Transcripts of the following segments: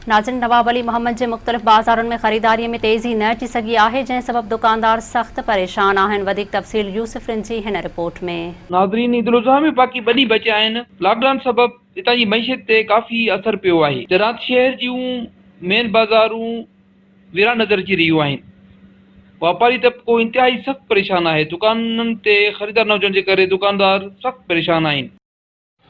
ناظرين نواب علي محمد جي مختلف بازارن ۾ خريداري ۾ تيزي نه اچي سگهي آهي جنهن سبب دڪاندار سخت پريشان آهن وڌيڪ تفصيل يوسف رند جي هن رپورٽ ۾. ناظرين عيد الاضحيٰ ۾ باقي ٻه ڏينهن بچيا آهن لاڪ ڊائون سبب هتان جي معيشت تي ڪافي اثر پيو آهي جڏهن شهر جون مين بازارون ويران نظر اچي رهيون آهن واپاري طبقو انتهائي سخت پريشان آهي دڪانن تي خريدار نه هجڻ جي ڪري دڪاندار سخت پريشان آهن.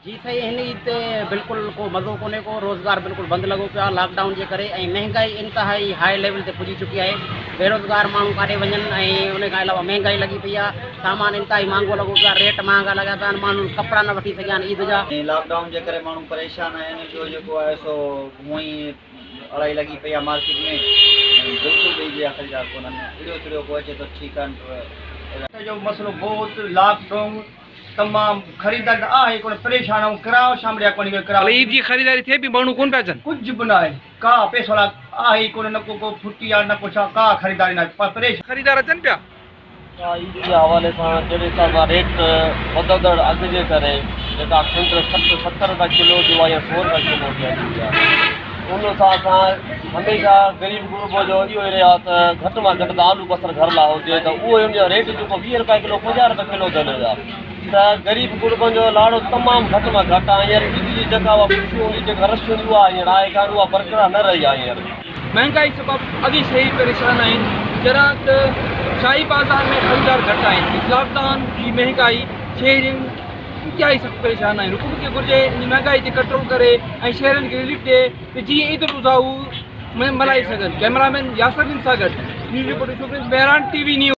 جي سائين هن عيد تي بلڪل ڪو مزو ڪونهي ڪو روزگار بلڪل بند لڳو پيو آهي لاڪ ڊائون جي ڪري ۽ مهنگائي انتهائي هاء ليول تي پڄي چڪي آهي بيروزگار ماڻهو ڪاڏي وڃن ۽ ان کان علاوه مهنگائي لڳي پئي آهي سامان انتهائي مهانگو لڳو پيو آهي ريٽ مهانگا لڳا پيا آهن ماڻهن ڪپڙا نه وٺي سگهيا آهن عيد جا. ۽ لاڪ ڊائون جي ڪري ماڻهو پريشان آهن ٻيو جيڪو آهي سو هونئن ئي اڙائي لڳي پئي آهي مارڪيٽ ۾ ۽ بلڪل به عيد جا خريدار ڪونهن اڙيو تڙيو ڪو اچي ٿو ٺيڪ آهي. جو مسئلو بهت لاڪ ڊائون تمام خريداري ته آهي ڪونه پريشان آهيون ڪرايو شامڙيا ڪونهي ڪو ڪرايو عيد جي خريداري ٿئي پئي ماڻهو ڪونه پيا اچن. ڪجهه به ناهي ڪا پئسو لا آهي ئي ڪونه نه ڪو ڪو ڦٽي آ نه ڪو ڇا ڪا خريداري ناهي پريشان. خريدار اچن پيا. عيد جي حوالي سان جهڙي حساب سان ريٽ وڌندڙ اگهه جي ڪري جيڪا کنڊ 60 70 رپيا ڪلو جو آهي يا سو رپيا ڪلو به هلي وئي آهي ان حساب سان هميشه غريب غربو جو اهو ئي رهيو آهي ته گهٽ مان گهٽ ته آلو بصر گهر لاء هجي ته اهو ان جو ريٽ جيڪو 20 رپيا ڪلو 50 رپيا ڪلو ٿيل هيا ته غريب غربن جو لاڙو تمام گهٽ مان گهٽ آهي هينئر عيد جي جيڪا اها خوشي هوندي جيڪا رش هوندي اها هينئر آهي ڪانه اها برقرار نه رهي آهي هينئر. مهانگائي سبب اڳ ئي شهري پريشان آهن جڏهن ته شاهي بازار ۾ خريدار گهٽ آهن لاڪ ڊائون جي مهانگائي شهرين انتهائي سخت پريشان آهن حڪومت کي گهرجي ان مهانگائي تي ڪنٽرول ڪري ۽ شهرين کي رليف ڏئي ته جيئن عيد الاضحيٰ هو ملهائي سگهن ڪئميرا مين ياسر بن سان گڏ news reporter Yusuf Mehran T V news.